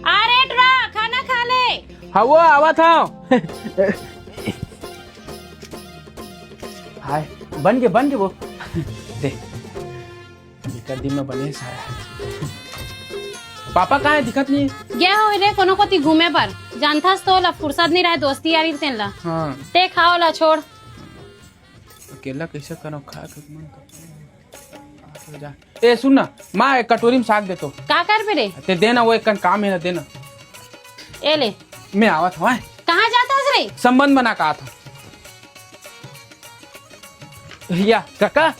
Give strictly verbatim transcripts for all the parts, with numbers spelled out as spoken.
अरे टुरा, खाना खा ले। हाँ, वो आवत हूँ। हाय, बन गे, बन गे वो। दे। एकर दिन में बने सारा। पापा कहाँ है? दिखत नहीं। गया हो रे कोनो कोती घूमे बर। जानथस तो ला फुर्सत नहीं रहे दोस्ती यारी तेन ला। हाँ। ते खाओ ला छोड़। अकेला कैसे करो, खा के मन करथे। जा। ए, सुन ना, माँ, एक कटोरी में साग दे तो। का करबे रे? ते दे ना, वो एक कन काम है ना, दे ना। ए ले। मैं आवत हूँ, हैं? कहाँ जात हस रे? संबंध बना के आत हूँ। या, काका,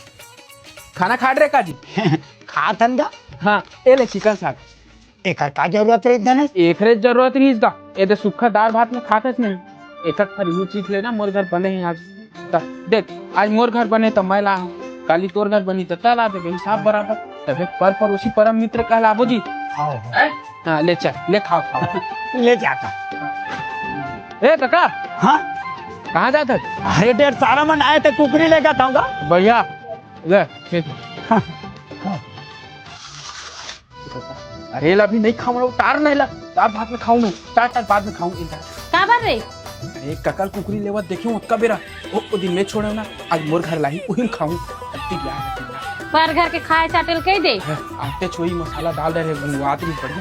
खाना खात रहे का जी? खात हन गा। हाँ, ए ले चिकन साग। एकर का जरूरत रहिस धनेश? एकरे जरूरत रहिस गा। ए दे सुक्खा दार भात में खाथस नहीं। एक एक फर इहू चीख लेना, मोर घर बने हे आज। त देख, आज मोर घर बने त मैं लाहूं, काली तोर घर बनी त तैं ला देबे, हिसाब बराबर। तबे पर पड़ोसी परम मित्र कहलाबो जी। हाँ, हाँ। हैं? हाँ, ले चल, ले खाओ, खाओ। ले जाता। ए काका। हाँ? कहाँ जात हस? अरे ढेर सारा मन आए थे, कुकरी लेके आऊंगा। बढ़िया, ले, ठीक। हाँ। अरे, ला अभी नहीं खाऊं, उतार नहीं ला। दार भात में खाऊं मैं। चार, चार बाद में खाऊं इधर। काबर रे? अरे, ककल कुकरी लेवत देखे हूं, ओतका बेरा। ओ, ओ दिन मैं छोड़े हूं ना, आज मोर घर लाही, उही में खाऊं। अति प्यार, अति प्यार। पर घर के खाए चाटे ल कह दे। हाँ, आटे छोई मसाला डाल दे रहे, गुंगवात भी बढ़िया।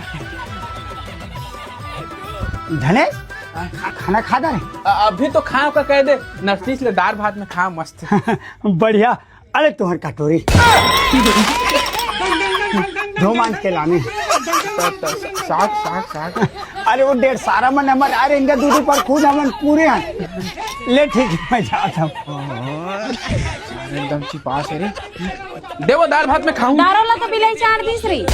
धनेश, हाँ। खा-, खाना खा दे। अ-, अभी तो खाओ का कह दे, नस्तीस ले दार भात में खा मस्त। बढ़िया। अरे तुहर कटोरी। धो मांज के लाने। साग, साग, साग। अरे वो ढेर सारा मन हमर, अरे इनका दूध पर खुद हमन पूरे हैं। ले ठीक है, मैं जाता हूँ। एकदम चिपास है रे। दे वो दार भात में खाऊं। दारो ला तो बिलाई चार बीस री।